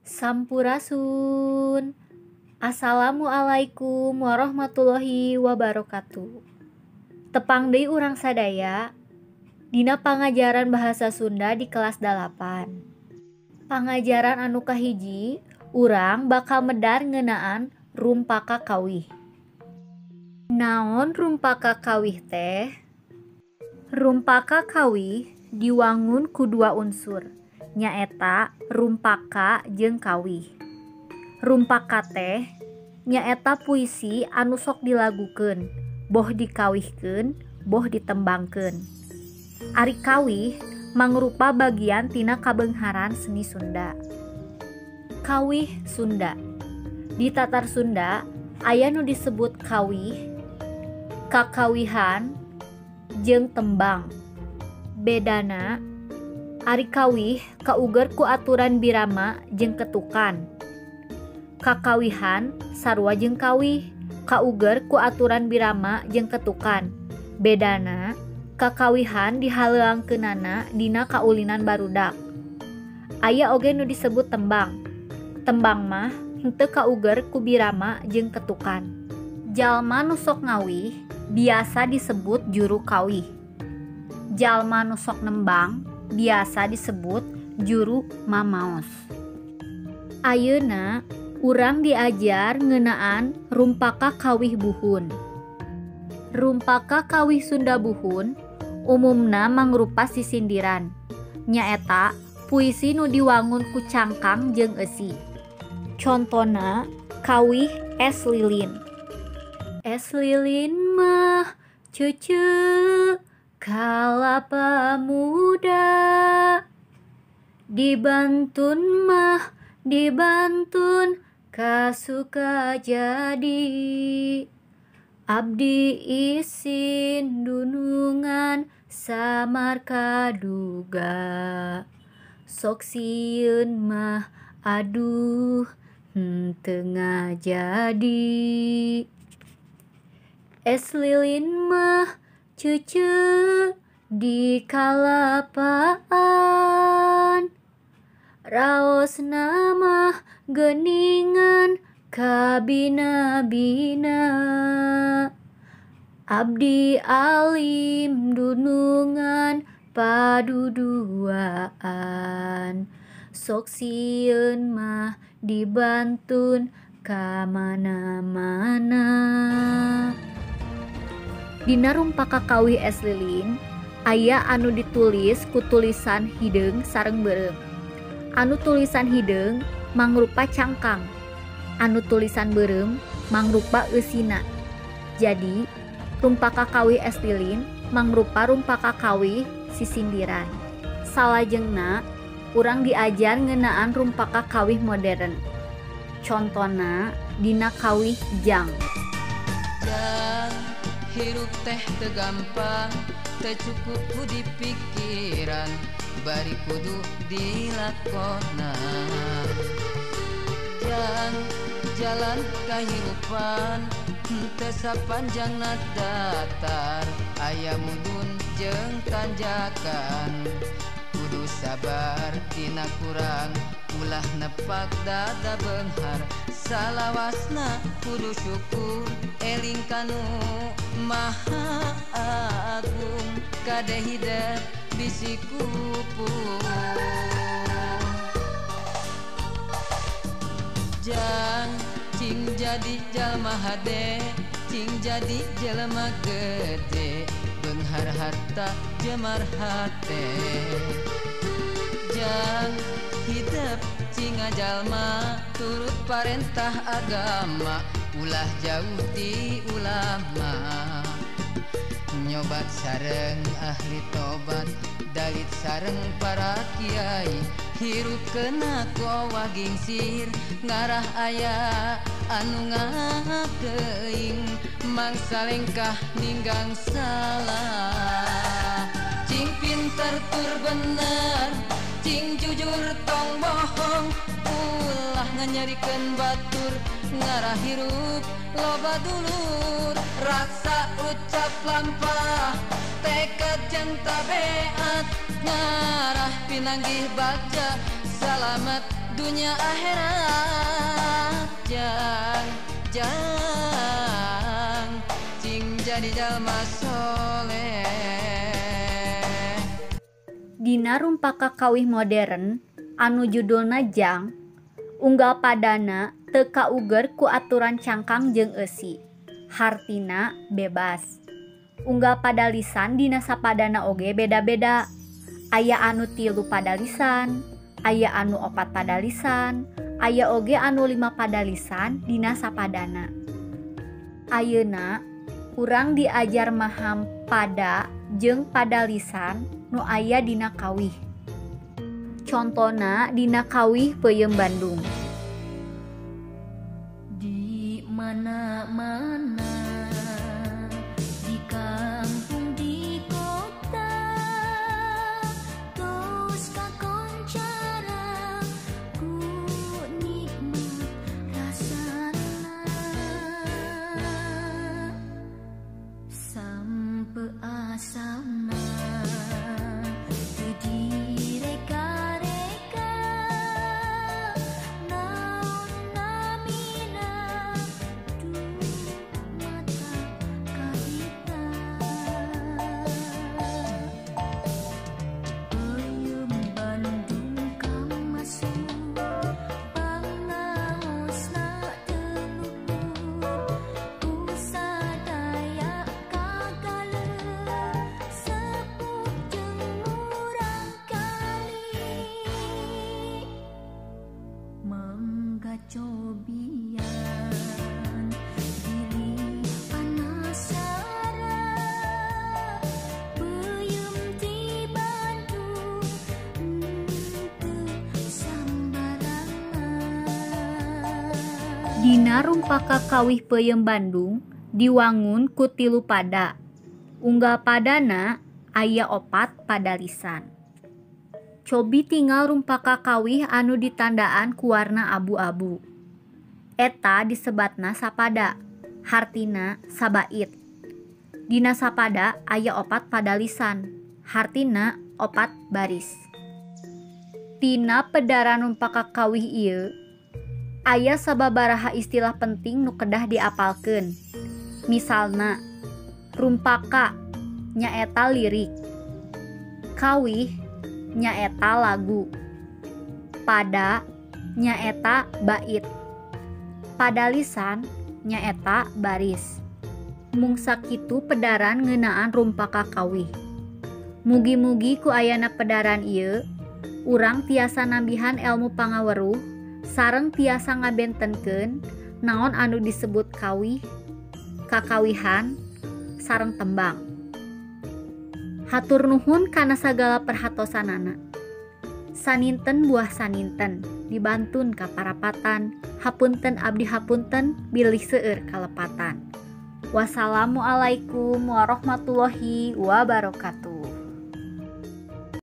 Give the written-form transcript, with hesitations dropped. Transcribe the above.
Sampurasun. Assalamualaikum warahmatullahi wabarakatuh. Tepang deui urang sadaya dina pangajaran bahasa Sunda di kelas 8. Pangajaran anu kahiji, urang bakal medar ngeunaan rumpaka kawih. Naon rumpaka kawih teh? Rumpaka kawih diwangun ku dua unsur, nyaeta rumpaka jeung kawih. Rumpaka teh nyaeta puisi anu sok dilagukeun, boh dikawihkeun, boh ditembangkeun. Ari kawih mangrupa bagian tina kabeungharan seni Sunda. Kawih Sunda. Di Tatar Sunda aya nu disebut kawih, kakawihan, jeung tembang. Bedana, ari kawih kauger ku aturan birama jeung ketukan. Kakawihan sarua jeung kawih kauger ku aturan birama jeung ketukan. Bedana, kakawihan dihaleuangkeunana dina kaulinan barudak. Aya oge nu disebut tembang. Tembang mah henteu kauger ku birama jeung ketukan. Jalma nu sok ngawih biasa disebut juru kawih. Jalma nu sok nembang biasa disebut juru mamaos. Ayeuna urang diajar ngeunaan rumpaka kawih buhun. Rumpaka kawih Sunda buhun umumna mangrupa sisindiran, nyaeta puisi nu diwangun ku cangkang jeung eusi. Contona kawih es lilin. Es lilin mah cece kalapa muda, dibantun mah dibantun kasuka jadi. Abdi isin dunungan samar kaduga, sok sieun mah aduh henteu ngajadi. Es lilin mah cece di kalapaan, raosna mah geuningan kabina-bina. Abdi alim dunungan paduduaan, sok sieun mah dibantun ka mana-mana. Dina rumpaka kawih es lilin aya anu ditulis ku tulisan hideung sareng beureum. Anu tulisan hideung mangrupa cangkang, anu tulisan beureum mangrupa eusina. Jadi rumpaka kawih es lilin mangrupa rumpaka kawih sisindiran. Salajengna urang diajar ngeunaan rumpaka kawih modern. Contona dina kawih jang. Jang hirup teh teu gampang, teu cukup ku dipikiran, bari kudu dilakonan. Jang jalan kahirupan henteu sapanjangna datar, aya mudun jeung tanjakan. Kudu sabar tina kurang, ulah nepak dada beunghar. Salawasna kudu syukur, eling kanu maha agung, kade hidep bisi kupung. Jang cing jadi jalma hade, cing jadi jelema gede, beunghar harta jemar hate. Jang hidep cinga jalma turut parentah agama, ulah jauh ti ulama. Nyobat sareng ahli tobat, dalit sareng para kiai, hirup kena ku awah gingsir, ngarah aya anu ngakeuing, mangsa lengkah ninggang salah. Cing pinter tur bener, cing jujur tong bohong, ulah nganyarikeun batur, ngarah hirup loba dulur. Rasa ucap lampah, tekad jeung tabeat, ngarah pinanggih bagja, salamet dunya akhirat. Jang jang cing jadi jalma soleh. Dina rumpaka kawih modern anu judulna Jang, unggal padana teu kauger ku aturan cangkang jeung eusi, hartina bebas. Unggal padalisan dina sapadana oge beda-beda. Aya anu 3 padalisan, aya anu 4 padalisan, aya oge anu 5 padalisan dina sapadana. Ayeuna urang diajar maham pada jeung padalisan nu aya dina kawih. Contona dina kawih Peuyeum Bandung. Di mana-mana, di kampung, di kota, tos kakoncara ku nikmat rasana. Sampe asana teu direka-reka, naon namina duh mata kahita. Peuyeum Bandung kamasup, pangaosna teu luhur, ku sadaya kagaleuh, sepuh jeung murang kali. Mangga cobian bilih panasaran, peuyeum ti Bandung henteu sambarangan. Dina rumpaka kawih Peuyeum Bandung diwangun ku 3 pada. Unggal padana aya 4 padalisan. Cobi tinggal rumpaka kawih anu ditandaan ku warna abu-abu. Eta disebatna sapada, hartina sabait. Dina sapada aya 4 padalisan, hartina 4 baris. Tina pedaran rumpaka kawih ieu aya sababaraha istilah penting nu kedah diapalkeun. Misalna, rumpaka nyaeta lirik, kawih nyaeta lagu, pada nyaeta bait, padalisan nyaeta baris. Mung sakitu pedaran ngeunaan rumpaka kawih. Mugi-mugi ku ayana pedaran ieu urang tiasa nambihan elmu pangaweruh sareng tiasa ngabentenkeun naon anu disebut kawih, kakawihan, sareng tembang. Hatur nuhun kana sagala perhatosanana. Saninten buah saninten dibantun ka parapatan, hapunten abdi hapunten bilih seueur kalepatan. Wassalamualaikum warahmatullahi wabarakatuh.